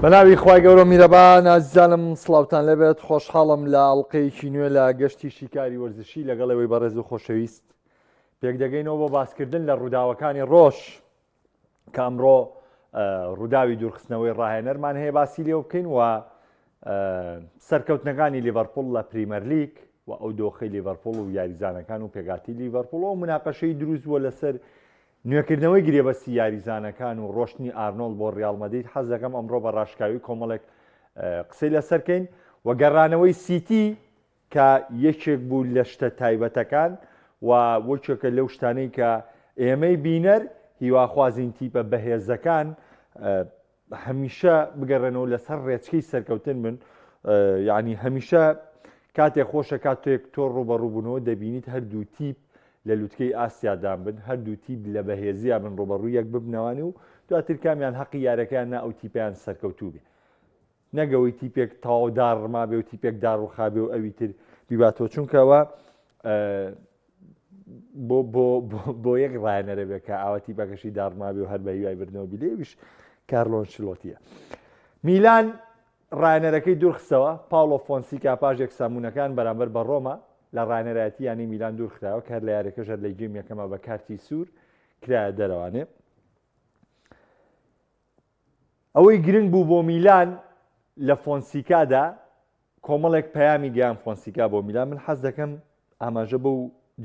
بەناوی خوای گەورە میرەبان ئازیزانم سڵاوتان لێبێت خۆشحاڵم لە ئەڵلقەیەکی نوێ لە گەشتی شیکاری وەرزشی لەگەڵ ئەوەی بەڕێز و خۆشەویست پێکدەگەینەوە بۆ باسکردن لە ڕووداوەکانی ڕۆژ کە ئەمڕۆ ڕووداوی دوورخستنەوەی ڕاهێنەرمان هەیە باسی لێو بکەین و سەرکەوتنەکانی لیڤەرپوڵ لە پریمەرلیگ و ئەو دۆخی لیڤەرپوڵ و یاریزانەکان و پێگاتی لیڤەرپوڵ و مناقەشەی دروست بووە لەسەر نوێکردنەوەی گرێبەستی یاریزانەکان و ڕۆشتنی ئارنۆڵد بۆ ڕیاڵ مەدرید حەز دەکەم ئەمڕۆ بە ڕاشکاوی کۆمەڵێک قسەی لەسەر کەین و گەڕانەوەی سیتی کە یەکێک بوو لە شتە تایبەتەکان و وەکێکە لەو شتانەی کە ئێمەی بینەر هیواخوازین تیپە بەهێزەکان هەمیشە بگەڕێنەوە لەسەر ڕێچکەی سەرکەوتن بن یعنی هەمیشە کاتێک خۆشە کاتێک تۆ ڕوبەڕووبوونەوە دەبینیت هەردوو تیپ لە لوتکەی ئاسیادان بن هەردوو تیپ لە بەهێزیا بن ڕوبەڕوو یەک ببنەوانی و دواتر کامیان حەقی یارەکەیان نا ئەو تیپیان سەرکەوتوو بێ نەگەوەی تیپێک تەواو داڕما بێ و تیپێک داڕوخابێ و ئەوی تر بیباتەوە چونکەوە بۆ بۆ بۆ یەک ڕایەنەرە بێ کە ئاوا تیپەکەشی داڕمابێ و هەر بە هیوای بردنەوە بی لێویش کارلۆن شلۆتیە میلان ڕایەنەرەکەی دوورخستەوە پاولۆ فۆنسیکا پاش یەکسانبوونەکان بەرامبەر بە ڕۆما لە ڕایەنەرایەتی یانەی میلان دوورخراوە کە هەر لە یاریەکەش هەر لە game یەکەمە بە کارتی سوور کرایە دەرەوانێ ئەوەی گرنگ بوو بۆ میلان لە فۆنسیکادا کۆمەڵێک پەیامی گەیان فۆنسیکا بۆ میلان من حەز دەکەم ئاماژە بەو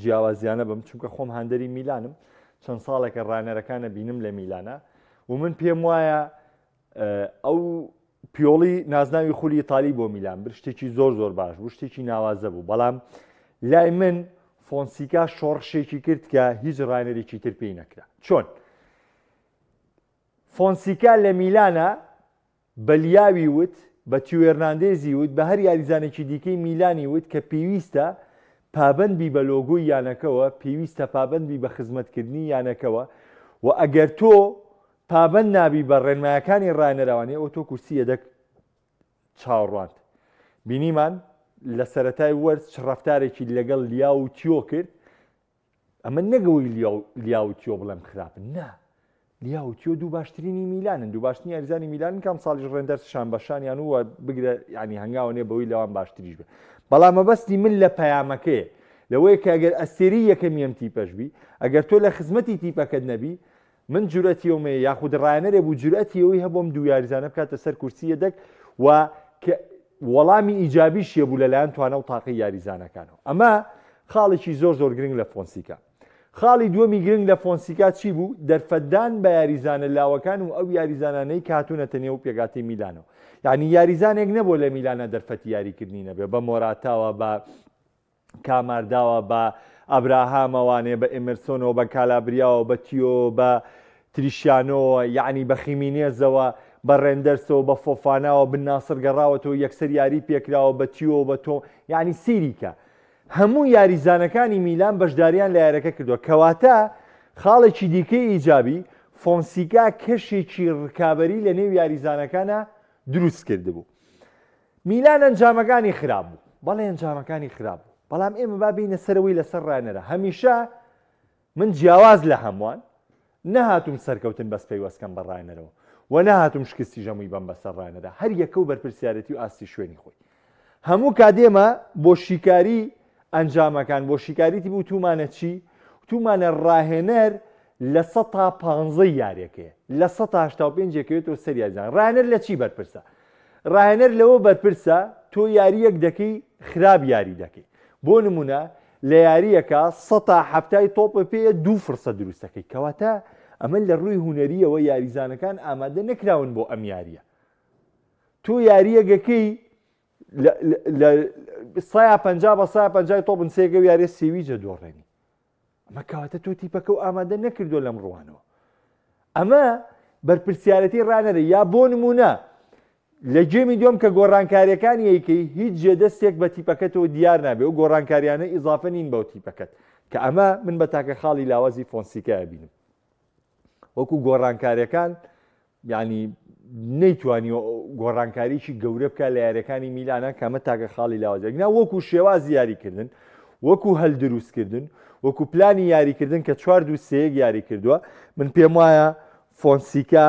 جیاوازیانە بم چونکە خۆم هاندەری میلانم چەند ساڵێکە ڕانەرەکانە بینم لە میلانە و من پێم وایە ئەو پیۆڵی نازناوی خولی ئیتالی بۆ میلان بر شتێکی زۆر زۆر باش بوو شتێکی ناوازە بوو بەڵام لای من فۆنسیکا شۆڕشێکی کرد کە هیچ ڕانەرێکی تر پێی نەکرا چۆن فۆنسیکا لە میلانە بە لیاوی وت، بە تیۆ هێرناندێزی وت، بە هەر یاریزانێکی دیکەی میلانی وت کە پێویستە پابەند بی بە لۆگۆی یانەکەوە، پێویستە پابەند بی بە خزمەتکردنی یانەکەوە و ئەگەر تۆ پابەند نابی بە ڕێنمایەکانی ڕاهێنەرەوانی ئەوە تۆ کورسی یەدەک چاوەڕوانت. بینیمان لە سەرەتای وەرز چ ڕەفتارێکی لەگەڵ لیاو و تیۆ کرد، ئەمە نەک ئەوەی لیاو و تیۆ بڵێم خراپن نا لیاو و تیۆ دوو باشترینی میلانن دوو باشترین یاریزانی میلانن کام ساڵیش ڕێندەرس شان بە شانیان و بگرە ینی هەنگاوە نێ بەوەی لەوان باشتریش بێ بەڵام مەبەستی من لە پەیامەکەیە لەوەیە کە ئەگەر ئەستێری یەکەمی ئەم تیپەش بی ئەگەر تۆ لە خزمەتی تیپەکەت نەبی من جورئەتی ئەوم هەیە یاخود ڕایەنەرێ بوو جورئەتی ئەوەی هەبوو ئەم دوو یاریزانە بکاتە سەر کورسی یەدەک و کە وەڵامی ئیجابیش هەبوو لەلایەن توانا و تاقی یاریزانەکانەوە ئەمە خاڵێکی زۆر زۆر گرنگ لە فۆنسیکا خاڵی دووەمی گرنگ لە فۆنسیکا چی بوو دەرفەتدان بە یاریزانە لاوەکان و ئەو یاریزانانەی کە هاتوونەتە نێو پێکهاتەی میلانەوە یعنی یاریزانێک نەبوو لە میلانە دەرفەتی یاریکردنی نەبێ بە مۆراتاوە بە کامارداوە بە ئەبراهامەوانێ بە ئێمرسۆنەوە بە کالابریاوە بە تیۆ بە تریشیانۆوە یەعنی بە خیمینێزەوە بە ڕێندەرسەوە بە فۆفاناوە بن ناسڕ گەڕاوەتەوە یەکسەر یاری پێکراوە بە تیۆ بە تۆ یەعنی سەیری کە هەموو یاریزانەکانی میلان بەشداریان لە یارەکە کردووە کەواتە خاڵێکی دیکەی ئیجابی فۆنسیکا کەشێکی ڕکابەری لە نێو یاریزانەکانە دروست کردبوو میلان ئەنجامەکانی خراپ بوو بەڵێ ئەنجامەکانی خراپ بوو بەڵام ئێمە با بینە سەرەوەی لەسەر ڕانەرە هەمیشە من جیاواز لە هەمووان نەهاتووم سەرکەوتن بەس پەیوەست کەم بە ڕاهێنەرەوە و نەهاتووم شکستیش هەمووی بەم بەسەر ڕاهێنەرا هەر یەکە و بەرپرسیارێتی و ئاستی شوێنی خۆی هەموو کات ئێمە بۆ شیکاری ئەنجامەکان بۆ شیکاریتی بوو تومانە چی تومانە ڕاهێنەر لە سەتا پانزەی یاریەکەیە لە سەتا هەشتا و پێنج یەکەوێتەوە سەر یاریزان ڕاهێنەر لە چی بەرپرسە ڕاهێنەر لەوە بەرپرسە تۆ یارییەک دەکەی خراپ یاری دەکەی بۆ نمونە لە یارییەکە سەتا حەفتای تۆپە پێیە دوو فرسە دروست دەکەی کەواتە ئەمە لە ڕووی هونەریەوە یاریزانەکان ئامادە نەکراون بۆ ئەم یاریە تۆ یاریەگەکەی لە سایا پ بە سا پ تۆپن سێگە و یاریە سێویجە دۆڕێنی ئەمە کەواتە تۆ تیپەکە و ئامادە نەکردو لەم ڕوانەوە ئەمە بەرپرسیارەتی ڕانەرە یا بۆ نمونە لە game ی دووەم کە گۆڕانکاریەکانی یەکەی هیچ جێدەستێک بە تیپەکەتەوە دیار نابێ و گۆڕانکاریانە ئیزافە نین بەو تیپەکەت کە ئەمە من بە تاکە خاڵی لاوازی فۆنسیکا بینم وەکو گۆڕانکاریەکان یانی نەیتوانی گۆڕانکاریی گەورە بکات لە یاریەکانی میلانە کە ئەمە تاکە خاڵی لاوازە نا وەکو شێوازی یاریکردن وەکو هەل دروستکردن وەکو پلانی یاریکردن کە چوار دوو سێیەک یاری کردووە من پێم وایە فۆنسیکا.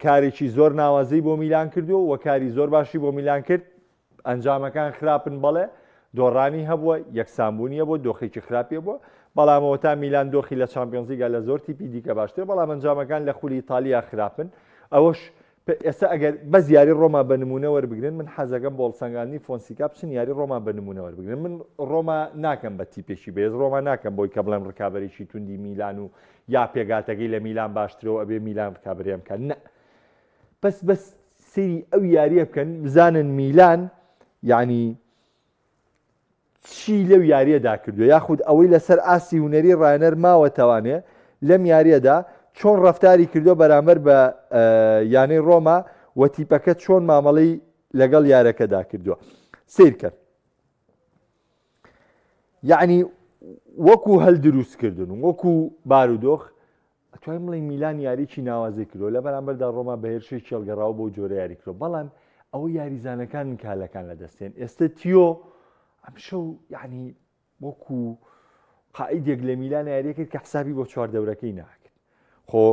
کارێکی زۆر ناوازەی بۆ میلان کردو و کاری زۆر باشی بۆ میلان کرد ئەنجامەکان خراپن بەڵێ دۆڕانی هەبووە یەکسانبوونیە بۆ دۆخێکی خراپیە بووە بەڵام ئەوەتا میلان دۆخی لە چامپیۆنزلیگا لە زۆر تیپی دیکە باشترە بەڵام ئەنجامەکان لە خولی ئیتالیا خراپن ئەوەش ئێستا ئەگەر بەس یاری ڕۆما بە نمونە وەربگرن من حەزەکەم بۆ هەڵسەنگاندنی فۆنسیکا بچن یاری ڕۆما بە نمونە وەربگرن من ڕۆما ناکەم بە تیپێکی بەێز ڕۆما ناکەم بۆی کە بڵێم ڕکابەرێکی توندی میلان و یا پێگاتەکەی لە میلان باشترەوە ئەبێ میلان ڕکابەریان بکات نە بەس بەس سەیری ئەو یاریە بکەن بزانن میلان یعنی چی لەو یاریەدا کردووە یاخود ئەوەی لەسەر ئاستی هونەری ڕایەنەر ماوەتەوانێ لەم یاریەدا چۆن ڕفتاری کردووە بەرامبەر بە یانەی ڕۆما و تیپەکە چۆن مامەڵەی لەگەڵ یارەکەدا کردووە سیرکەن یعنی وەکو هەل دروستکردن وەکو بارودۆخ ئەتوانین بڵێین میلان یاریی ناوازەی کردووە، لە بەرامبەردا ڕۆما بە هێرشێکی هەڵگەڕاوە بەو جۆرە یاری کردووە، بەڵام ئەوە یاریزانەکانن کە هەلەکان لەدەستێن، ئێستە تیۆ ئەمشەو یعنی وەکو قائیدێک لە میلان یاریە کرد کە حسابی بۆ چواردەورەکەی ناکرد. خۆ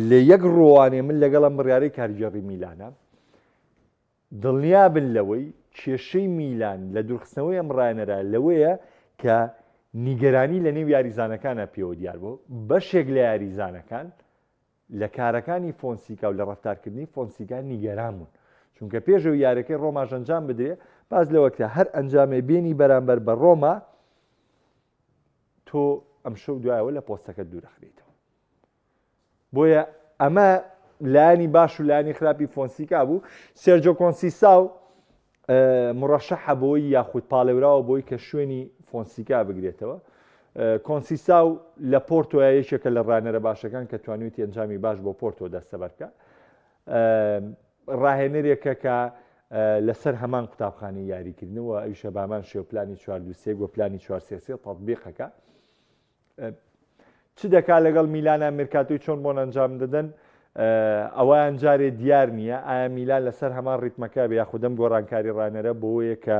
لە یەک ڕۆوانێ من لەگەڵم بڕیارەی کارگێڕی میلانە دڵنیابن لەوەی کێشەی میلان لە دوورخستنەوەی ئەم ڕایەنەرە لەوەیە کە نیگەرانی لە نێو یاریزانەکانە پێوە دیار بوو، بەشێک لە یاریزانەکان لە کارەکانی فۆنسیکا و لە ڕەفتارکردنی فۆنسیکا نیگەران بوون، چونکە پێش ئەوەی یاریەکەی ڕۆماش ئەنجام بدرێ باس لەوە کرا هەر ئەنجامێ بێنی بەرامبەر بە ڕۆما تۆ ئەمشەو دوایەوە لە پۆستەکەت دوورەخرێیتەوە. بۆیە ئەمە لایەنی باش و لایەنی خراپی فۆنسیکا بوو سێرجۆ کۆنسیساو مڕەشەحە بۆی یاخود پاڵێوراوە بۆی کە شوێنی فۆنسیکا بگرێتەوە کۆنسیساو لە پۆرتۆیا یەکێکە لە ڕانەرە باشەکان کە توانیوتی ئەنجامی باش بۆ پۆرتۆ دەستەبەرکە ڕاهێنەرێکە کە لەسەر هەمان قوتابخانەی یاریکردنەوە ئەویشە بامان شێو پلانی 4 و پلانی 4 تطبیقەکە چ دەکا لەگەڵ میلانا مێرکاتۆی چۆن بۆن ئەنجام دەدەن ئەوەیان جارێ دیار نییە ئایا میلان لەسەر هەمان ڕیتمەکە بێ یاخودەم گۆڕانکاری ڕانەرە بۆیە کە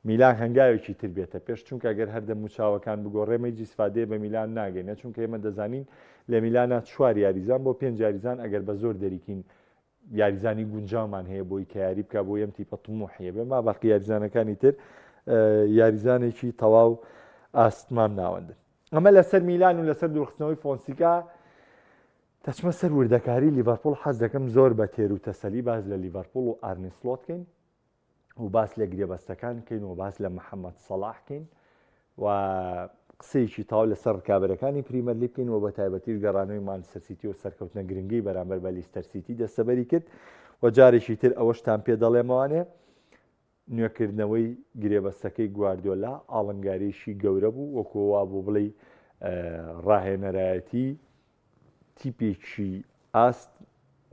میلان هەنگاوێکی تر بێتە پێش چونکە گەر هەردەم موچاوەکان بگۆڕێ مەیجی سفادەیە بە میلان ناگەینە چونکە ئێمە دەزانین لە میلانا چوار یاریزان بۆ پێنج یاریزان ئەگەر بە زۆر دەریکین یاریزانی گونجاومان هەیە بۆی کە یاری بکە بۆ ئەم تیپە طموحیە بێ ما باقی یاریزانەکانی تر یاریزانێکی تەواو ئاست مام ناوەندن ئەمە لەسەر میلان و لەسەر دوورخستنەوەی فۆنسیکا دەچمە سەر وردەکاری لیڤەرپوڵ حەز دەکەم زۆر بە تێر و تەسەلی باز لە لیڤەرپوڵ و ئارنی سلۆت کەین و باس لە گرێبەستەکان کەین و باس لە محەممەد سەڵاح کەین و قسەیەکی تاو لەسەر ڕکابەرەکانی پریمەرلیگ بکەین و بە تایبەتیش گەڕانەوەی مانچستەر سیتی و سەرکەوتنە گرنگەی بەرامبەر بە لیستەر سیتی دەستەبەری کرد و جارێکی تر ئەوەشتان پێ دەڵێمەوانێ نوێکردنەوەی گرێبەستەکەی گواردیۆلا ئاڵنگاریی گەورە بوو وەکو وابوو بڵێی ڕاهێنەرایەتی تیپێکی ئاست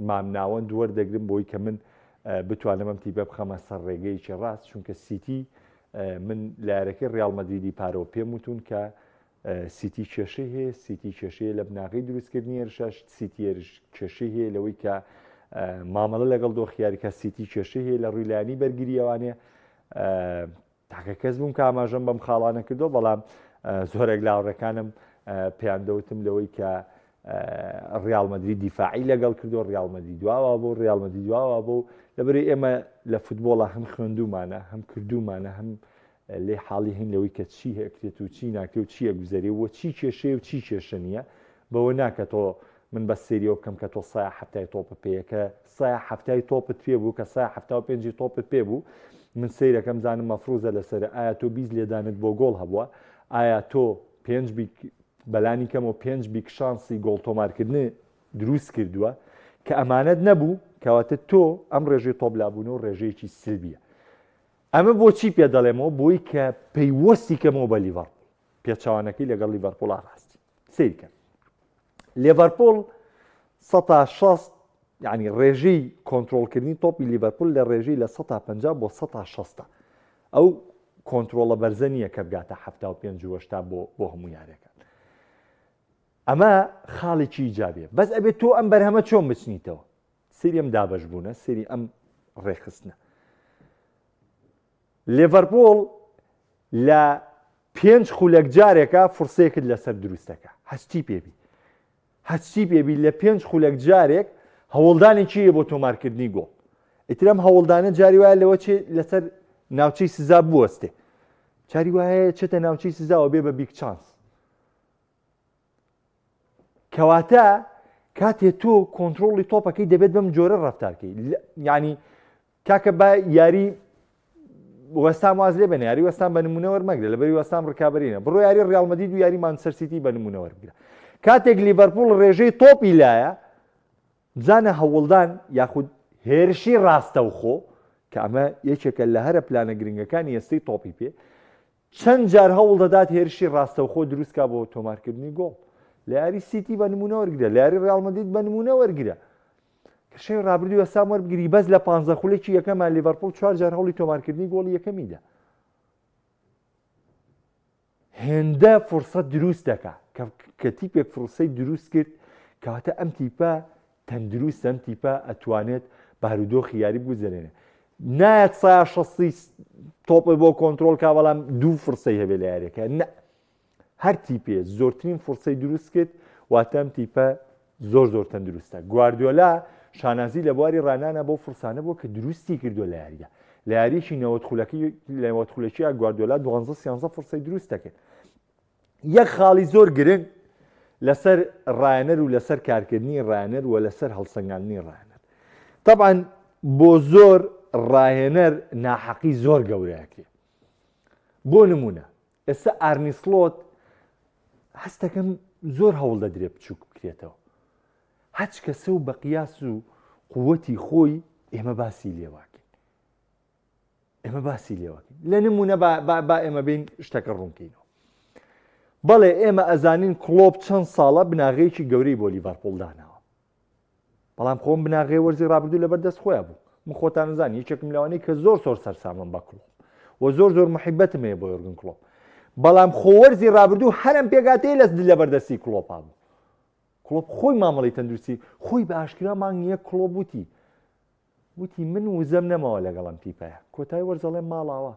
مامناوەند وەردەگرم بۆی کە من بتوانم ئەم تیپە بخەمە سەر ڕێگەیەکی ڕاست چونکە سیتی من لە یارەکەی ڕیاڵ مەدریدی پارەوە پێم وتون کە سیتی کێشەی هەیە سیتی کێشەیە لە بناغەی دروستکردنی هێرشەش سیتی هێرش کێشەی هەیە لەوەی کە مامەڵە لەگەڵ دۆخیاریکە سیتی کێشەی هەیە لە ڕووی لایەنی بەرگریەوانێ تاکە کەس بووم کە ئاماژەم بەم خاڵانە کردو بەڵام زۆرێک لە هاوڕێکانم پێیان دەوتم لەوەی کە ڕیاڵ مەدرید دیفاعی لەگەڵ کردو ڕیاڵ مەدرید دواوە بوو ڕیاڵ مەدرید دواوە بوو لەبەری ئێمە لە فوتبۆڵە هەم خوێندومانە هەم کردومانە هەم لێ حاڵی هەین لەوەی کە چی هەکرێت و چی ناکرێت و چی ئەگوزەرێ و چی کێشەیە و چی کێشە نییە بەوە ناکە تۆ من بەس سەیری ئەوە بکەم کە تۆ سایە حەفتای تۆپت پێیە کە سایە حەفتای تۆپت پێ بوو کە سایە 75ی تۆپت پێ بوو من سەیرەکەم زانم مەفروزە لەسەر ئایا تۆ 20 لێدانت بۆ گۆڵ هەبووە ئایا تۆ پێنج big بەلانی کەمەوە پێنج big chance ی گۆڵ تۆمارکردن دروست کردووە کە ئەمانەت نەبوو کەواتە تۆ ئەم ڕێژەی تۆپ لابوونەوە ڕێژەیەکی سلبیە ئەمە بۆچی پێ دەڵێمەوە بۆی کە پەیوەستی کەمەوە بە لیڤەرپوڵ پێچەوانەکەی لەگەڵ لیڤەرپوڵا ڕاستی سەیرکە لێڤەرپۆل سەتا 60 یعنی ڕێژەی کۆنترۆڵکردنی تۆپی لیڤەرپول لە ڕێژەی لە سەتا 50 بۆ سەتا 60 ئەو کۆنترۆڵە بەرزە نییە کە بگاتە 75 و 80 بۆ بۆ هەموو یاریەکان ئەمە خاڵێکی ئیجابیە بەس ئەبێت تۆ ئەم بەرهەمە چۆن بچنیتەوە سری ئەم دابەش بوونە سری ئەم ڕێکخستنە لێڤەرپۆڵ لە پێنج خولەک جارێکە فرسەیەکت لەسەر دروستەکە هەستی پێبی. هەرچی پێبی لە پێنج خولەک جارێک هەوڵدانێکی هەیە بۆ تۆمارکردنی گۆڵ. ئیتر ئەم هەوڵدانە جاری وایە لەوە چێ لەسەر ناوچەی سزا بوەستێ. جاری وایە چێتە ناوچەی سزاوە بێ بە big chance. کەواتە کاتێ تۆ کۆنترۆڵی تۆپەکەی دەبێت بەم جۆرە ڕفتارکەی ینی کاکە با یاری وەستام واز لێ بێنە یاری وەستام بە نمونە وەرمەگرە لەبەری وەستام ڕکابەرینە بڕۆ یاری ڕیاڵ مەدرید و یاری مانچستەر سیتی بە نمونە وەربگرە کاتێک لیڤەرپوڵ ڕێژەی تۆپی لایە بزانە هەوڵدان یاخود هێرشی ڕاستەوخۆ کە ئەمە یەکێکە لە هەرە پلانە گرنگەکانی ئێستەی تۆپی پێ چەند جار هەوڵ دەدات هێرشی ڕاستەوخۆ دروستکا بۆ تۆمارکردنی گۆڵ لە یاری سیتی بە نمونە وەرگرە لە یاری ڕیاڵ مەدرید بە نمونە وەرگرە کە شەوی ڕابردوو وێستهام وەربگری بەس لە پانزە خولەکی یەکەما لیڤەرپوڵ چوار جار هەوڵی تۆمارکردنی گۆڵی یەکەمی دا. هێندە فرسەت دروست دەکا کە تیپێک فرسەی دروست کرد کەواتە ئەم تیپە تەندروست ئەم تیپە ئەتوانێت بارودۆخی یاری بگوزەرێنێ نایەت سا شەستی تۆپە بۆ کۆنتترۆل کا بەڵام دوو فرسەی هەبێ لە یاریەکە نە هەر تیپێ زۆرترین فرسەی دروست کرد واتە ئەم تیپە زۆر زۆر تەندروستە. گواردیۆلا شانازی لە بواری ڕانانە بەو فرسانە بووە کە دروستی کردووە لە یاریدا. لە یارییەکی 90 خولەکی لە 90 خولەکییا گواردیۆلا دوانزە سیانزە فرسەی دروست دەکرد. یەک خاڵی زۆر گرنگ لەسەر ڕایەنەر و لەسەر کارکردنی ڕایەنەر و لەسەر هەڵسەنگاندنی ڕایەنەر. طبعا بۆ زۆر ڕاهێنەر ناحەقی زۆر گەورەیەکرێ. بۆ نمونە ئێستا ئارنی سڵۆت هەستەکەم زۆر هەوڵ دەدرێ بچووک بکرێتەوە هەچ کەسە و بە قیاس و قووەتی خۆی ئێمە باسی لێواکەین ئێمە باسی لێواکەین لە نمونە با ئێمە بین شتەکە ڕوونکەینەوە بەڵێ ئێمە ئەزانین کڵۆپ چەند ساڵە بناغەیەکی گەورەی بۆ لیڤەرپوڵ داناوە بەڵام خۆم بناغەی وەرزی ڕابردوو لەبەر دەست خۆیان بوو من خۆتان زان یەکێکم لەوانەی کە زۆر زۆر سەرسامم بە کڵۆپ و زۆر زۆر محیبەتم هەیە بۆ یۆرگن کڵۆپ بەڵام خۆ وەرزی ڕابردوو هەرم پێگاتەی لەس لەبەر دەستی کڵۆپا بوو کڵۆپ خۆی مامەڵی تەندروستی خۆی بە ئاشکرا مانگ یەک کڵۆپ وتی وتی من وزەم نەماوە لەگەڵم تیپەیە کۆتای وەرزەڵێ ماڵاوە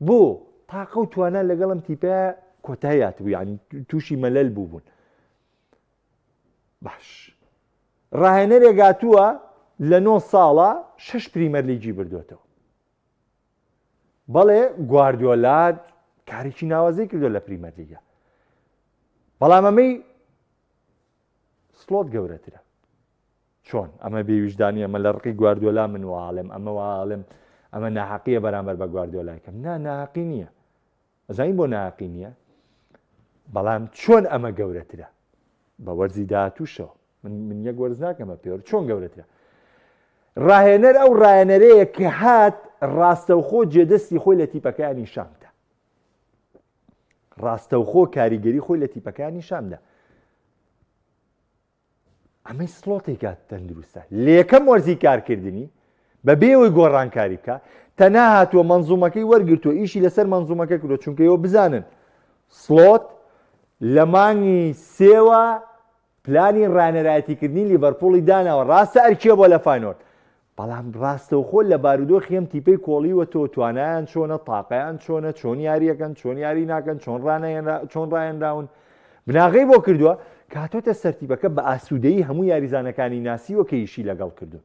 بۆ تاقە و توانا لەگەڵم تیپەیە کۆتایی هاتبوو یعنی تووشی مەلەل بوو بوون باش ڕاهێنەرێک هاتووە لە نۆ ساڵە شش پریمەرلیگی بردوێتەوە بەڵێ گواردیۆلا کارێکی ناوازەی کردو لە پریمەرلیگە بەڵام ئەمەی سلۆت گەورەترە چۆن ئەمە بێویژدانی ئەمە لە ڕقی گواردیۆلا من واڵێم ئەمە واڵێم ئەمە ناحەقیە بەرامبەر بە گواردیۆلایکەم نا ناحەقی نییە ئەزانی بۆ ناهەقی نییە؟ بەڵام چۆن ئەمە گەورەترە؟ بە وەرزی داهاتووشەوە من من یەک وەرز ناکەمە پێوەر چۆن گەورەترە؟ ڕاهێنەر ئەو ڕاهێنەرەیە کە هات ڕاستەوخۆ جێدەستی خۆی لە تیپەکەیان نیشاندا ڕاستەوخۆ کاریگەری خۆی لە تیپەکان نیشاندا ئەمەی سڵۆتێکە تەندروستە لە یەکەم وەرزی کارکردنی بە بێەوەی گۆڕانکاری بکە تەنها هاتووە منزومەکەی وەرگتووە ئیشی لەسەر منزومەکە کردو چونکە ئێوە بزانن سڵۆت لە مانگی سێوە پلانی ڕانەرایەتیکردنی لیڤەرپوڵی داناوە ڕاستە ئەرکیە بۆ لە فاینۆرد بەڵام ڕاستەوخۆ لە بارودۆخی ئەم تیپەی کۆڵیوەتەوە توانایان چۆنە، تاقەیان چۆنە، چۆن یاریەکەن، چۆن یاری ناکەن، چۆن ڕانەهێنرا، چۆن ڕاهێنراون، بناغەی بۆ کردووە، کە هاتۆتە سەر تیپەکە بە ئاسوودەیی هەموو یاریزانەکانی ناسیوە کە ئیشی لەگەڵ کردوون.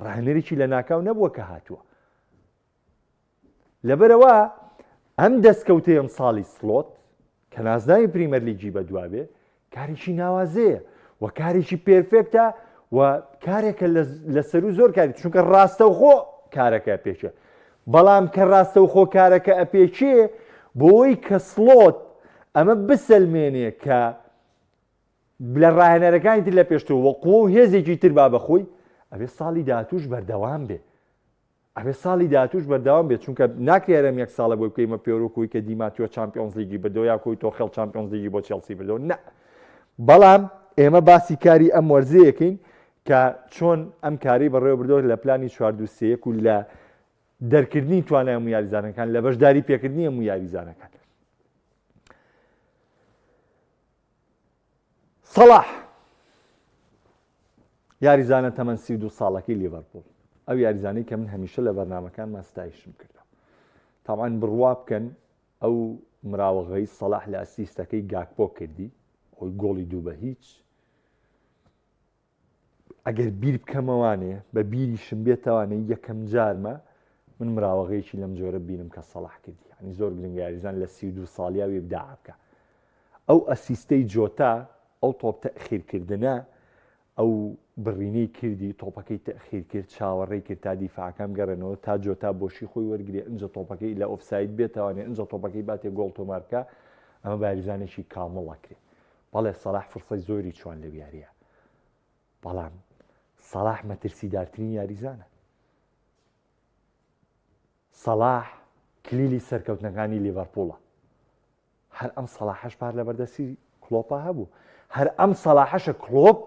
ڕاهێنەرێکی لەناکاو نەبووە کە هاتووە. لەبەرئەوە ئەم دەستکەوتەی ئەمساڵی سڵۆت کە نازناوی پریمەرلیگی بەدوابێ کارێکی ناوازەیە و کارێکی perfect ە و کارێکە لە سەرو زۆر کاری چونکە ڕاستەوخۆ کارەکە پێچێ بەڵام کە ڕاستەوخۆ کارەکە ئەپێچێ بۆی کە سڵۆت ئەمە بسەلمێنێ کە لە ڕاهێنەرەکانی تر لە پێشتر وە قووە و هێزێکی تر با بەخۆی ئەبێ ساڵی داهاتوش بەردەوام بێ ئەبێ ساڵی داهاتووش بەردەوام بێت چونکە ناکرێ هەر ئەم یەک ساڵە بۆی بکەیمە پێوەر کۆی کە دیماتیۆ چامپیۆنز لیگی بردەوە یا کۆی تۆخێڵ چامپیۆنز لیگی بۆ چێڵسی بردەوە نە بەڵام ئێمە باسی کاری ئەم وەرزەیەکەین کە چۆن ئەم کاری بەڕێوە بردەوە لە پلانی 4 و لە دەرکردنی توانای هەموو یاریزانەکان لە بەشداری پێکردنی هەموو یاریزانەکان سەڵاح یاریزانە تەمەن 32 ساڵەکەی لیڤەرپوڵ ئەو یاریزانەی کە من هەمیشە لە بەرنامەکانمان ستایشم کردو تاوان بڕوا بکەن ئەو مراوەغەی سەڵاح لە ئەسیستەکەی گاکپۆ کردی. ئەوی گۆڵی دوو بە هیچ ئەگەر بیر بکەمەوانێ بە بیریشم بێتەوانێ یەکەم جارمە من مراوەغەیەکی لەم جۆرە بینم کە سەڵاح کردی یعنی زۆر گرنگە یاریزان لە 32 ساڵیا وێبداع بکە ئەو ئەسیستەی جۆتا ئەو تۆپ تەخیرکردنە ئەو بڕینەی کردی تۆپەکەی تەخیر کرد چاوەڕێی کرد تا دیفاعەکان بگەڕێنەوە تا جۆتا بۆشی خۆی وەرگێ ئەجا تۆپەکەی لە ئۆفساید بێتوانێ ئەجا تۆپەکەی باتێ گۆڵ تۆمار بکە ئەمە باریزانێکی کامڵەکرێ بەڵێ سەڵاح فرسەی زۆری چوان لەو یاریە بەڵام سەڵاح مەترسیدارترین یاریزانە سەڵاح کلیلی سەرکەوتنەکانی لیڤەرپوڵە هەر ئەم سەڵاحەش پار لە بەردەستی کلۆپا هەبوو هەر ئەم سەڵاحەشە کلۆپ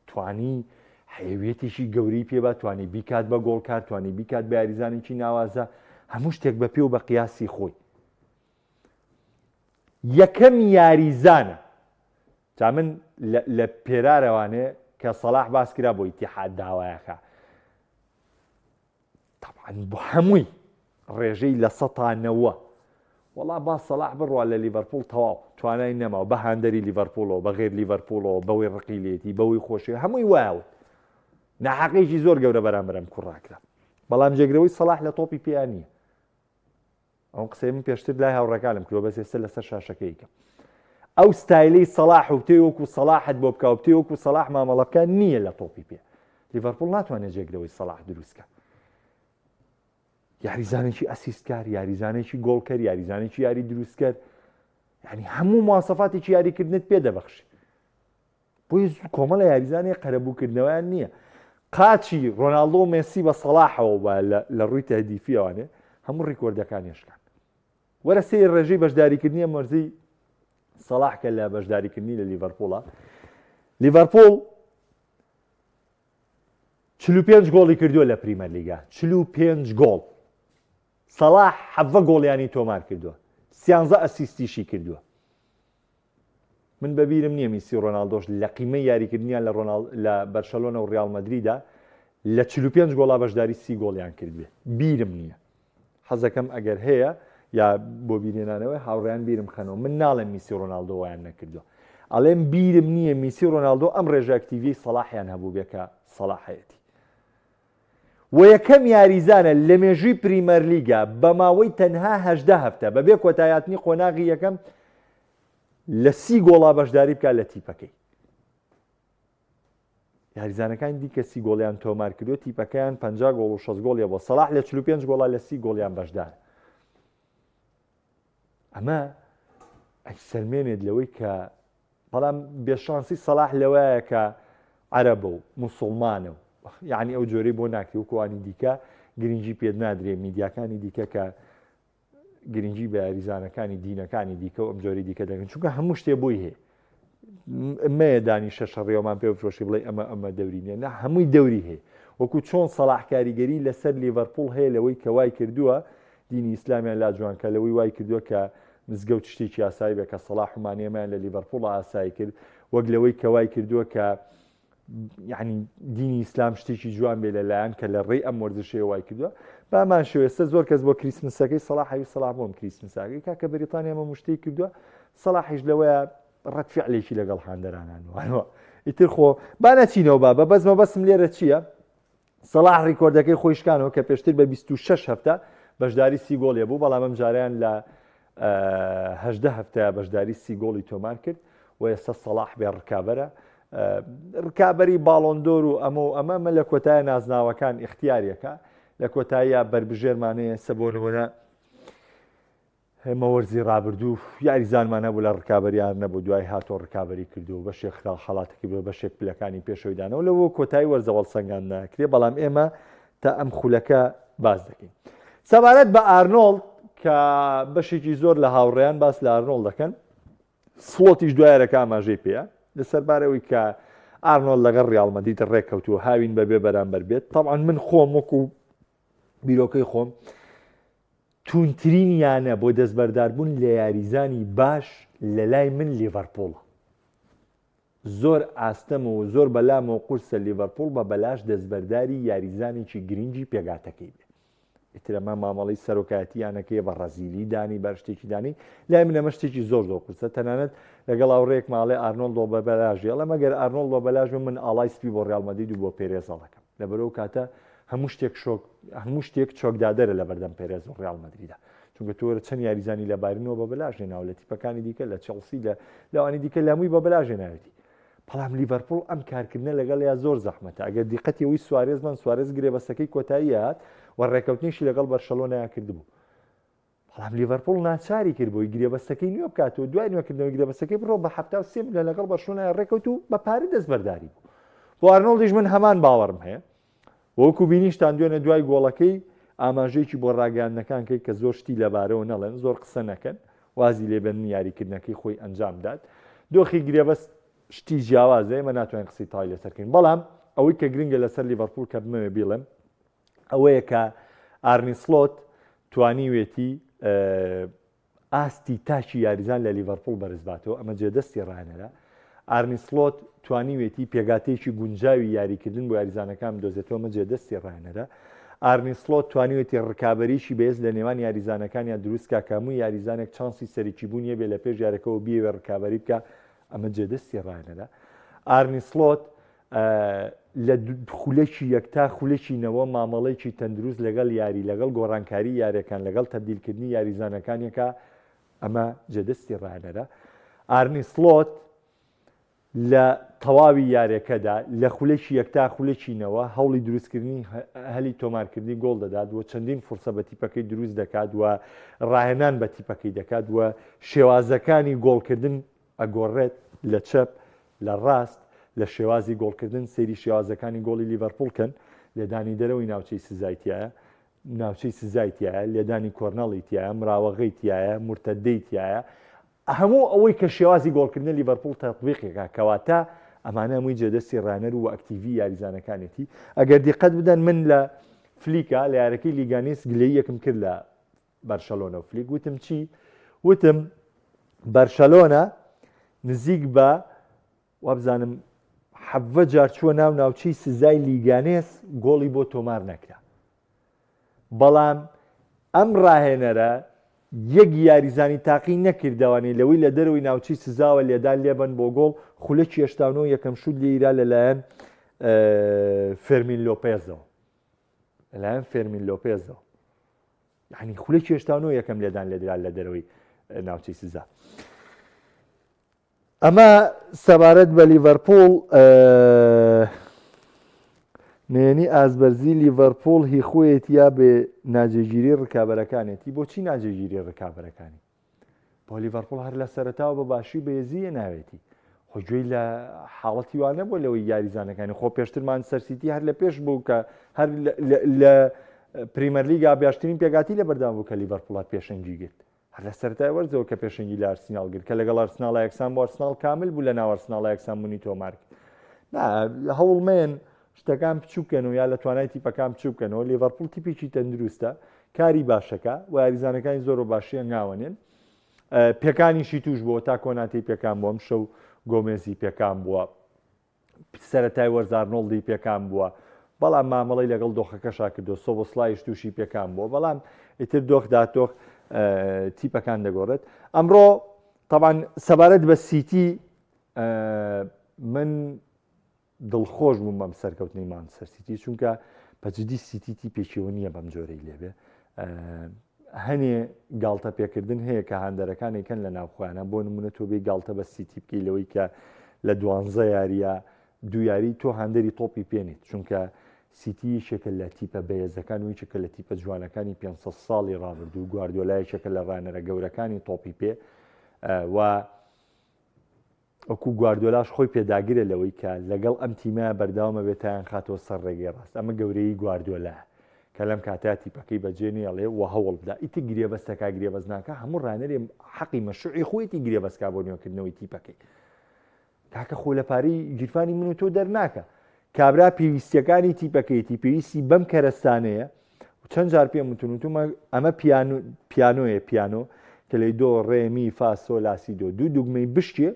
توانی حەیویەتێکی گەورەی پێبا توانی بیکات بە گۆڵکار توانی بیکات بە یاریزانێکی ناوازە هەموو شتێک بە پێ و بە قیاسی خۆی یەکەم یاریزانە جا من لە پێرارەوانێ کە سەڵاح باس کرا بۆ ئیتیحاد داوایەکە طبعا بۆ هەمووی ڕێژەی لە سەتا نەوە وەڵا با سەڵاح بڕوا لە لیڤەرپوڵ تەواو توانای نەماوە بە هاندەری لیڤەرپوڵەوە بە غێر لیڤەرپوڵەوە بەوەی ڕقی لێتی بەوەی خۆشی هەمووی وایەوت ناحەقێکی زۆر گەورە بەرامبەرم کوڕاکرا بەڵام جێگرەوەی سەڵاح لە تۆپی پێیان نییە ئەو قسەی من پێشتر لای هاوڕێکانم کردوە بەس ئێستا لەسەر شاشەکەی کەم ئەو ستایلەی سەڵاح و بتێ وەکو سەڵاحت بۆ بکە و بتێ وەکو سەڵاح مامەڵە بکە نییە لە تۆپی پێ لیڤەرپوڵ ناتوانێت جێگرەوەی سەڵاح دروستکە یاریزانێکی ئەسیستکار یاریزانێکی گۆڵکەر یاریزانێکی یاری دروستکەر یعنی هەموو مواسەفاتێکی یاریکردنت پێ دەبەخشی بۆیە کۆمەڵە یاریزانانی قەرەبووکردنەوەیان نییە قاچی ڕۆناڵدۆ و مێسی بە سەڵاحەوە بە لە ڕووی تهدیفیەوانێ هەموو ڕیکۆردەکان یشکان وەرە سەیر ڕێژەی بەشداریکردنی ئەم وەرزی سەڵاح کە لە بەشداریکردنی لە لیڤەرپوڵە لیڤەرپوڵ 45 گۆڵی کردووە لە پریمەرلیگا 45 گۆڵ سەڵاح حەڤە گۆڵیانی تۆمار کردووە سیانزە ئەسیستیشی کردووە من بە بیرم نییە میسی و ڕۆناڵدۆش لە قیمەی یاریکردنیان لە ڕۆناڵ لە بەرشەلۆنە و ڕیاڵ مەدریدا لە 45 گۆڵا بەشداری سی گۆڵیان کردبێ بیرم نییە حەزەکەم ئەگەر هەیە یا بۆ بیرهێنانەوەی هاوڕێیان بیرم خەنەوە من ناڵێم میسی و ڕۆناڵدۆ وایان نەکردووە ئەڵێم بیرم نییە میسی و ڕۆناڵدۆ ئەم ڕێژە ئەکتیڤیەی سەڵاحیان هەبوو بێ کە سەڵاحەتی و یەکەم یاریزانە لە مێژووی پریمەرلیگا بە ماوەی تەنها 18 هەفتە بەبێ کۆتایاتنی قۆناغی یەکەم لە سی گۆڵا بەشداری بکات لە تیپەکەی. یاریزانەکانی دیکە سی گۆڵیان تۆمار کردو تیپەکەیان 50 گۆڵ و 60 گۆڵیە بۆ سەڵاح لە 45 گۆڵا لە سی گۆڵیان بەشدار. ئەمە ئەیسەلمێنێت لەوەی کە بەڵام بێشانسی سەڵاح لەوەیە کە عەرەبە و موسڵمانە و یعنی ئەو جۆرەی بۆ ناکرێ وەکوانی دیکە گرنگی پێت نادرێ میدیاکانی دیکە کە گرنگی بە یاریزانەکانی دینەکانی دیکە و ئەم جۆری دیکە دەگەن چونکە هەموو شتێ بۆی هەیە مەیە دانیشە شەڕیەوەمان پێ بفرۆشی بڵێ ئەمە ئەمە دەوری نیە نە هەمووی دەوری هەیە وەکو چۆن سەڵاح کاریگەری لەسەر لیڤەرپوڵ هەیە لەوەی کە وای کردووە دینی ئیسلامیان لا جوان کە لەوەی وای کردووە کە مزگەوت شتێکی ئاسایی بێ کە سەڵاح و مانێمان لە لیڤەرپوڵ ئاسایی کرد وەک لەوەی کە وای کردووە کە یعنی دینی ئیسلام شتێکی جوان بێ لەلایەن کە لە ڕێی ئەم وەرزشەیە وای کردووە بامان شێوە ئێستا زۆر کەس بۆ کریسمسەکەی سەڵاح حەوی سەڵاح بۆم کریسمساکەی کاکە بەریتانیا مە مشتەی کردووە سەڵاحیش لەوەیە ڕەت فعلێکی لەگەڵ هاندەرانان وانەوە ئیتر خۆ با نەچینەوە بابە بەس مەبەستم لێرە چییە سەڵاح ڕیکۆردەکەی خۆی شکانەوە کە پێشتر بە 26 هەفتە بەشداری سی گۆڵیە بوو بەڵام ئەم جاریان لە 18 هەفتەیە بەشداری سی گۆڵی تۆمار کرد و ئێستا سەڵاح بێ ڕکابەرە ڕکابەری باڵۆندۆر و ئەمە و ئەمە مە لە کۆتایە نازناوەکان ئیختیارەکە لە کۆتاییە بەربژێرمانەیە سە بۆ نمونە ئێمە وەرزی ڕابردوو یاریزانمان هەبوو لە ڕکابەریان نەبوو دوای هاتۆ ڕکابەری کردو و بەشێک خراو خەڵاتەکەی بۆ بەشێک پلەکانی پێشەوەی دانەوە لەوە کۆتایی وەرزە هەڵسەنگاند ناکرێ بەڵام ئێمە تا ئەم خولەکە باس دەکەین سەبارەت بە ئارنۆڵد کە بەشێکی زۆر لە هاوڕێیان باس لە ئارنۆڵد دەکەن سڵۆتیش دوایەرەکە ئاماژەی پێیە لەسەر بارەوەی کە ئارنۆڵد لەگەڵ ڕیاڵ مەدرید ڕێککەوتووە هاوین بەبێ بەرامبەر بێت تەبعەن من خۆم وەکو بیرۆکەی خۆم توندترین یانە بۆ دەستبەرداربوون لە یاریزانی باش لەلای من لیڤەرپوڵە. زۆر ئاستەمە و زۆر بەلامەوە قورسە لیڤەرپوڵ بە بەلاش دەستبەرداری یاریزانێکی گرنگی پێگاتەکەی بێ. ئیتر ئەمە مامەڵەی سەرۆکایەتی یانەکەیە بە ڕەزیلی دانی بەر شتێکی دانی لای من ئەمە شتێکی زۆر زۆر قورسە تەنانەت لەگەڵ هاوڕێیەکم ئەڵێ ئارنۆڵد بە بەلاش ئەڵێم ئەگەر ئارنۆڵد بە بەلاش بێ من ئاڵای سپی بۆ ڕیاڵ مەدرید و بۆ پێرێز هەڵەکەم لەبەرئەو کاتە هەموو شتێک شۆک هەموو شتێک چۆکدادەرە لە بەردەم پێرێز و ڕیاڵ مەدریدا چونکە تۆ چەند یاریزانی لە بایرنەوە بە بەلاش هێناوە لە تیپەکانی دیکە لە چێڵسی لە لەوانی دیکە لە هەمووی بە بەلاش هێناوێتی بەڵام لیڤەرپوڵ ئەم کارکردنە لەگەڵیا زۆر زەحمەتە، ئەگەر دیقەتی ئەوەی سوارێز بەن، سوارێز گرێبەستەکەی کۆتایی هات و رێکەوتنیشی لەگەڵ بەرشەلۆنەیا کردبوو، بەڵام لیڤەرپوڵ ناچاری کرد بۆی گرێبەستەکەی نوێ بکاتەوە، دوای نوێکردنەوەی گرێبەستەکەی بڕۆ بە 73 ملیۆن لەگەڵ بەرشلۆنەیا رێکەوت و بە پارە دەستبەرداری بوو. بۆ ئارنۆڵدیش من هەمان باوەڕم هەیە، وەکو بینیشتان دوێنێ دوای گۆڵەکەی ئاماژەیەکی بۆ راگەیاندنەکان کرد کە زۆر شتی لەبارەوە نەڵێن، زۆر قسە نەکەن، وازی لێبێنن یاریکردنەکەی خۆی ئەنجام بدات. دۆخی گرێبەست شتی جیاوازە، ئێمە ناتوانین قسەی تەواوی لەسەر بکەین، بەڵام ئەوەی کە گرنگە لەسەر لیڤەرپوڵ کە بمەوێ بیڵێم ئەوەیە کە ئارنی سلۆت توانیوێتی ئاستی تاکی یاریزان لە لیڤەرپوڵ بەرزباتەوە، ئەمە جێدەستی ڕاهێنەرە. ئارنی سڵۆت توانیوێتی پێکهاتەیەکی گونجاوی یاریکردن بۆ یاریزانەکان بدۆزێتەوە، ئەمە جێدەستی ڕاهێنەرە. ئارنی سڵۆت توانیوێتی ڕکابەریی بەهێز لە نێوان یاریزانەکانیا دروستکا کە هەموو یاریزانێک چانسی سەرەکیبوونی هەبێ لە پێش یارەکەوە بیەوێ ڕکابەری بکا، ئەمە جێدەستی ڕاهێنەرە. ئارنی سڵۆت لە خولەکی یەک تا خولەکی نەوە مامەڵەیەکی تەندروست لەگەڵ یاری، لەگەڵ گۆڕانکاری یاریەکان، لەگەڵ تەبدیلکردنی یاریزانەکانیەکە، ئەمە جێدەستی ڕاهێنەرە. ئارنی سڵۆت لە تەواوی یاریەکەدا لە خولەکی یەک تا خولەکی نەوە هەوڵی دروستکردنی هەلی تۆمارکردنی گۆڵ دەدات و چەندین فرسە بە تیپەکەی دروست دەکات و ڕاهێنان بە تیپەکەی دەکات و شێوازەکانی گۆڵکردن ئەگۆڕێت لە چەپ لە ڕاست لە شێوازی گۆڵکردن سەیری شێوازەکانی گۆڵی لیڤەرپوڵ کەن لێدانی دەرەوەی ناوچەی سزای تایە ناوچەی سزای تایە لێدانی کۆرنەڵی تایە مراوەغەی تایە مرتدەی تایە هەموو ئەوەی کە شێوازی گۆڵکردنە لیڤەرپوڵ تەطبیقێکە کەواتە ئەمانە هەمووی جێدەستی ڕانەر و ئەکتیڤی یاریزانەکانێتی ئەگەر دیقەت بدەن من لە فلیکا لە یارەکەی لیگانیس گلەیەکم کرد لە بەرشەلۆنە و فلیک وتم چی؟ وتم بەرشەلۆنە نزیک بە وابزانم حەڤە جار چووە ناو ناوچەی سزای لیگانێس گۆڵی بۆ تۆمار نەکرا بەڵام ئەم ڕاهێنەرە یەک یاریزانی تاقی نەکردوانی لەوەی لە دەرەوەی ناوچەی سزاوە لێدان لێبەن بۆ گۆڵ خولەکی 89 یەکەم شوت لێیرا لەلایەن فێرمین لۆپێزەوە لەلایەن فێرمین لۆپێزەوە یعنی خولەکی 89 یەکەم لێدان لێدرا لە دەرەوەی ناوچەی سزا ئەمە سەبارەت بە لیڤەرپوڵ نێنی ئازبەرزی لیڤەرپوڵ هی خۆیەتی یا بێ ناجێگیری ڕکابەرەکانێتی بۆچی ناجێگیری ڕکابەرەکانی بۆ لیڤەرپوڵ هەر لە سەرەتاوە بە باشی و بەهێزی هێناوێتی خۆ گوێی لە حاڵەتی وا نەبووە لەوەی یاریزانەکانی خۆ پێشتر مانچستەر سیتی هەر لە پێش بوو کە هەر لە پریمەرلیگا باشترین پێکاتی لە بەردام بوو کە لیڤەرپوڵ هەر پێشەنگی گرت هەر لە سەرەتای وەرزەوە کە پێشەنگی لە ئارسیناڵ گرت کە لەگەڵ ئارسناڵ یەکسان بۆ ئارسناڵ کامل بوو لە ناو ئارسناڵ یەکسان بوونی تۆمار کرد نا هەوڵمێن شتەکان بچوک بکەنەوە یا لە توانای تیپەکان بچوک بکەنەوە، لیڤەرپوڵ تیپێکی تەندروستە، کاری باشەکە و یاریزانەکانی زۆر بە باشی هەنگاوەنێن، پێکانیشی توش بووە تا کۆناتی پێکان بووە، ئەمشەو گۆمێزی پێکان بووە، سەرەتای وەرز ئارنۆڵدی پێکان بووە، بەڵام مامەڵەی لەگەڵ دۆخەکەشا کردووە، سۆبۆسلایش تووشی پێکان بووە، بەڵام ئیتر دۆخ داتۆخ تیپەکان دەگۆڕێت. ئەمڕۆ تەبعەن سەبارەت بە سیتی من دڵخۆش بووم بەم سەرکەوتنەی مانچستەر سیتی چونکە بەجدی سیتی تیپێکیەوە نییە بەم جۆرەی لێبێ هەنێ گاڵتە پێکردن هەیە کە هاندەرەکانی کەن لە ناوخۆیانە بۆ نمونە تۆ بێ گاڵتە بە سیتی بکەی لەوەی کە لە دوانزە یاریە دوو یاری تۆ هاندەری تۆپی پێنیت چونکە سیتی یەکێکە لە تیپە بەهێزەکان و یەکێکە لە تیپە جوانەکانی 500 ساڵی ڕابردوو گواردیۆلا یەکێکە لە ڕانەرە گەورەکانی تۆپی پێ و وەکو گواردیۆلاش خۆی پێداگرە لەوەی کە لەگەڵ ئەم تیمە بەردەوام ئەبێت تایان خاتەوە سەر ڕێگەی ڕاست ئەمە گەورەیی گواردیۆلایە کە لەم کاتەیا تیپەکەی بەجێ نێڵێ و هەوڵ بدا ئیتر گرێبەستەکە گرێبەست ناکا هەموو ڕانەرێ حەقی مەشروعی خۆیەتی گرێبەستکا بۆ نوێکردنەوەی تیپەکەی کاکە خۆ لە پارەی گیرفانی من و تۆ دەرناکە کابرا پێویستیەکانی تیپەکەیەتی پێویستی بەم کەرەستانەیە چەند جار پێم وتون وتومە ئەمە پیانۆ پیانۆیە پیانۆ کە لەی دۆ ڕێ می فا سۆ لا سی دۆ دوو دوگمەی بشکێ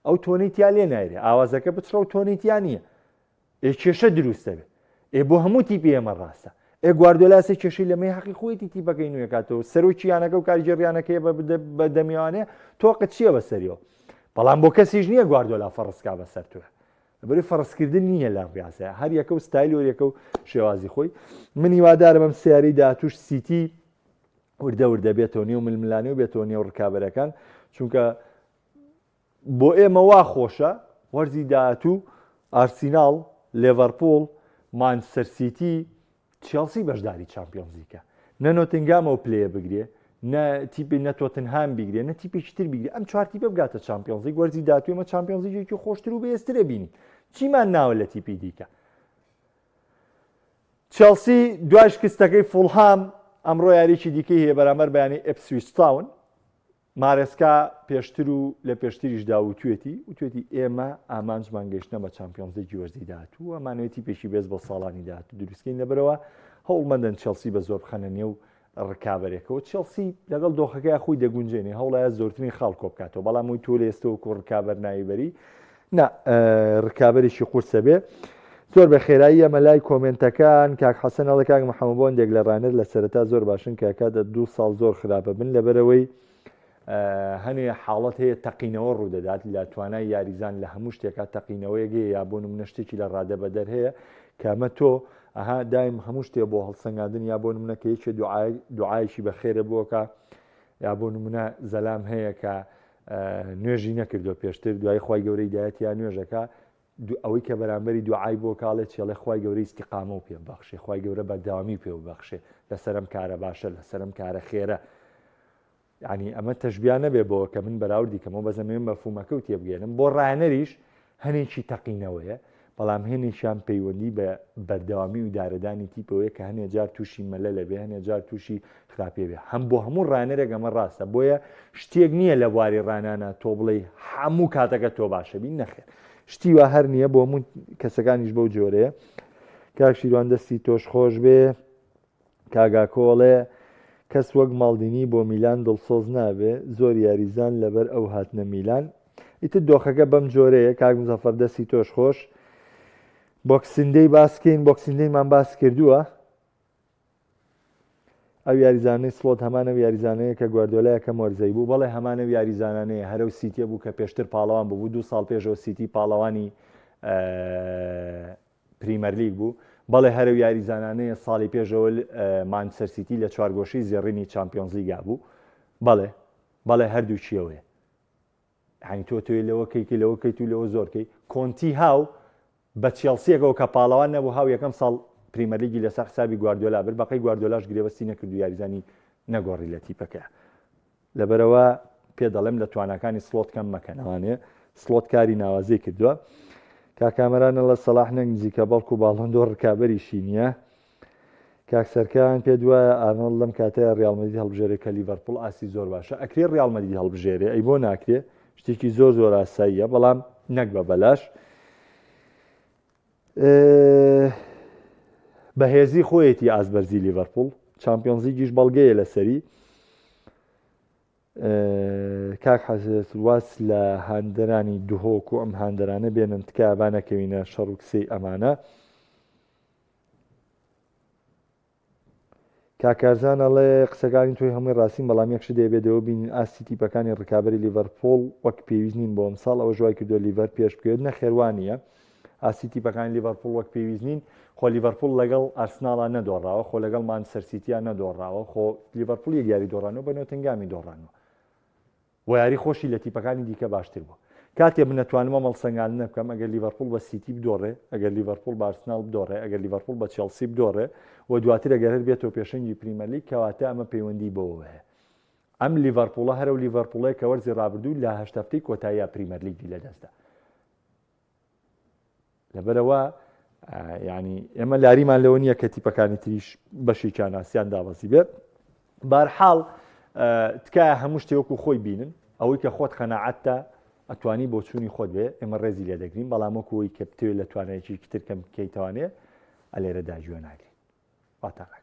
ئەو تۆنەی تیا لێ نایرێ ئاوازەکە بچڕە و تۆنەی تیا نییە ئێ کێشە دروست دەبێ ئێ بۆ هەموو تیپی ئێمە ڕاستە. ئێ گواردیۆلا سێ کێشەی لەمەی حەقی خۆیەتی تیپەکەی نوێ کاتەوە سەرۆکی یانەکە و کارگێڕیانەکەی بە دەمیوانێ تۆقت چییە بەسەریەوە بەڵام بۆ کەسیش نییە گواردیۆلا فەڕزکا بەسەر تۆ لەبەری فەڕزکردن نییە لە ڕیازە هەر یەکە و ستایل وەریەکە و شێوازی خۆی من هیوادارم ئەم سیاری داهاتوش سیتی وردە وردە بێتەوە نێو ململانێ و بێتەوە نێو ڕکابەرەکان چونکە بۆ ئێمە وا خۆشە وەرزی داهاتوو ئارسیناڵ، لێڤەرپوڵ، مانچستەر سیتی، چێڵسی بەشداری چامپیۆنزلیگە. نە نۆتنگام ئەو پلەیە بگرێ، نە تیپی نە تۆتنهام بیگرێ، نە تیپێکی تر بیگرێ. ئەم چوار تیپە بگاتە چامپیۆنزلیگ وەرزی داهاتوو ئێمە چامپیۆنزلیگێکی خۆشتر و بەهێزتر ئەبینین. چیمان ناوە لە تیپی دیکە؟ چێڵسی دوای شکستەکەی فوڵهام ئەمڕۆ یاریی دیکەی هەیە بەرامبەر بە یانەی ئێپسویچ تاون. مارێسکا پێشتر و لە پێشتریشدا وتوێتی وتوێتی ئێمە ئامانجمان گەیشتنە بە چامپیۆنزلیگی وەرزی داهاتوو و ئەمانەوێت تیپێکی بێز بۆ ساڵانی داهاتوو دروستکەین لەبەرەوە هەوڵمەدەن چێڵسی بە زۆر بخەنە نێو ڕکابەرێکەوە چێڵسی لەگەڵ دۆخەکەی خۆی دەگونجێنێ هەوڵایە زۆرترین خاڵ کۆبکاتەوە بەڵام وی تۆ لە ئێستەوە وەکو ڕکابەر ناوی بەری نا ڕکابەرێکی قورسە بێ زۆر بە خێرایی ئەمە لای کۆمێنتەکان کاک حەسەن ئەڵێ کاک محەممەد بۆندێک لە ڕانەر لە سەرەتا زۆر باشن کاکاتە دوو ساڵ زۆر خراپە بن لەبەرەوەی هەنێ حاڵەت هەیە تەقینەوە ڕوودەدات لە توانای یاریزان لە هەموو شتێکا تەقینەوەیەک هەیە یا بۆ نمونە شتێکی لە ڕادە بەدەر هەیە کامە تۆ ئەها دایم هەموو شتێ بۆ هەڵسەنگاندن یا بۆ نمونە کە یەکێ دوعایەکی بەخێرە بۆکە یا بۆ نمونە زەلام هەیە کە نوێژی نەکردوە پێشتر دوای خوای گەورە هیدایەتی یا نوێژەکە ئەوەی کە بەرامبەری دوعای بۆ کاڵێ چێڵێ خوای گەورە ئیستیقامە و پێ بەخشێ خوای گەورە بەردەوامی پێ بەخشێ لەسەرم کارە باشە لەسەرم کارە خێرە یعنی ئەمە تەشبیا نەبێ بۆ کە من بەراوردی کەمەوە بەزەمێن مەفهومەکە و تێبگەێنم بۆ ڕایەنەریش هەنێکی تەقینەوەیە، بەڵام هەنێکیان پەیوەندی بە بەردەوامی و ئیدارەدانی تیپەوەیە کە هەنێ جار تووشی مەلەل ئەبێ، هەنێ جار تووشی خراپی ئەبێ. هەم بۆ هەموو ڕانەرێک ئەمە ڕاستە، بۆیە شتێک نییە لە بواری ڕانانا تۆ بڵێی هەموو کاتەکە تۆ باشە بی، نەخێر شتی وا هەر نییە، بۆ هەموو کەسەکانیش بەو جۆرەیە. کاک شیروان دەستی تۆش خۆش بێ. کاک ئاکۆ ئەڵێ کەس وەک ماڵدینی بۆ میلان دڵسۆز نابێ زۆر یاریزان لەبەر ئەو هاتنە میلان ئیتر دۆخەکە بەم جۆرەیە کاک مزەفەر دەستی تۆش خۆش بۆکسندەی باسکەین بۆکسندەیمان باس کردووە ئەو یاریزانەی سڵۆت هەمان ئەو یاریزانەیە کە گواردۆلا یەکەم وەرزەی بوو بەڵێ هەمان ئەو یاریزانانەیە هەرەو سیتیە بوو کە پێشتر پاڵەوان ببوو دوو ساڵ پێشەوە سیتی پاڵەوانی پریمەرلیگ بوو، بەڵێ هەر ئەو یاریزانانەیە ساڵی پێش ئەوە مانچستەر سیتی لە چوارگۆشەی زێڕینی چامپیۆنزلیگا بوو، بەڵێ بەڵێ هەردووکی ئەوەیە. یانی تۆ تۆی لەوە کەی کەی لەوە کەیت و لەوە زۆر کەی کۆنتی هاو بە چێڵسیەکەوە کە پاڵەوان نەبوو هاو یەکەم ساڵ پریمەرلیگی لەسەر حسابی گواردیۆلا برد بەقەی گواردیۆلاش گرێبەستی نەکرد و یاریزانی نەگۆڕی لە تیپەکە. لەبەرئەوە پێ دەڵێم لە تواناکانی سڵۆت کەم مەکەن ئەوانێ سڵۆت کاری ناوازەی کردووە کاک کامەران ئەڵێ سەڵاح نەک نزیکە بەڵکو باڵۆندۆر ڕکابەریشی نییە کاک سەرکان پێ دوایە ئارنۆڵد لەم کاتەیە ڕیاڵ مەدرید هەڵبژێرێ کە لیڤەرپوڵ ئاستی زۆر باشە ئەکرێ ڕیاڵ مەدرید هەڵبژێرێ ئەی بۆ ناکرێ شتێکی زۆر زۆر ئاساییە بەڵام نەک بە بەلاش بەهێزی خۆیەتی ئاست بەرزی لیڤەرپوڵ چامپیۆنزلیگیش بەڵگەیە لەسەری کاک حەزێت واز لە هاندەرانی دهۆک و ئەم هاندەرانە بێنن تکایە با نەکەوینە شەڕ و کسەی ئەمانە کاک کارزان ئەڵێ قسەکانی تۆی هەمووی ڕاستین بەڵام یەک شت دەیەوێت دەوە بینین ئاستی تیپەکانی ڕکابەری لیڤەرپوڵ وەک پێویست نین بۆ ئەمساڵ ئەوەش وای کردووە لیڤەر پێش بکەوێت نەخێر وا نییە ئاستی تیپەکانی لیڤەرپوڵ وەک پێویست نین خۆ لیڤەرپوڵ لەگەڵ ئارسناڵا نەدۆڕاوە خۆ لەگەڵ مانچستەر سیتیا نەدۆڕاوە خۆ لیڤەرپوڵ یەک یاری دۆڕانەوە بە نۆتنگامی دۆڕانەوە وە یاری خۆشی لە تیپەکانی دیکە باشتر بووە. کاتێ من ئەتوانم ئەم هەڵسەنگاندنە بکەم ئەگەر لیڤەرپوڵ بە سیتی بدۆڕێ، ئەگەر لیڤەرپوڵ بە ئارسناڵ بدۆڕێ، ئەگەر لیڤەرپوڵ بە چێڵسی بدۆڕێ و دواتر ئەگەر هەر بێتەوە پێشەنگی پریمەرلیگ کەواتە ئەمە پەیوەندی بەوەوە هەیە. ئەم لیڤەرپوڵە هەر ئەو لیڤەرپوڵەیە کە وەرزی رابردوو لە هەشت هەفتەی کۆتاییا پریمەرلیگی لەدەستدا. لەبەرئەوە یانی ئێمە لاریمان لەوە نییە کە تیپەکانی تریش بەشێکیان ئاسیان دابەزی بێت بارحاڵ تکایە هەموو شتێ وەکو خۆی بینن ئەوەی کە خۆت قەناعەتە ئەتوانی بۆچوونی خۆت بێ ئێمە ڕێزی لێ دەگرین بەڵام وەکو ئەوی کە بتەوێت لە توانایەکی تر کەم بکەیتوانێ ئەلێرەدا گوێ ناگرین واتان ناگرین.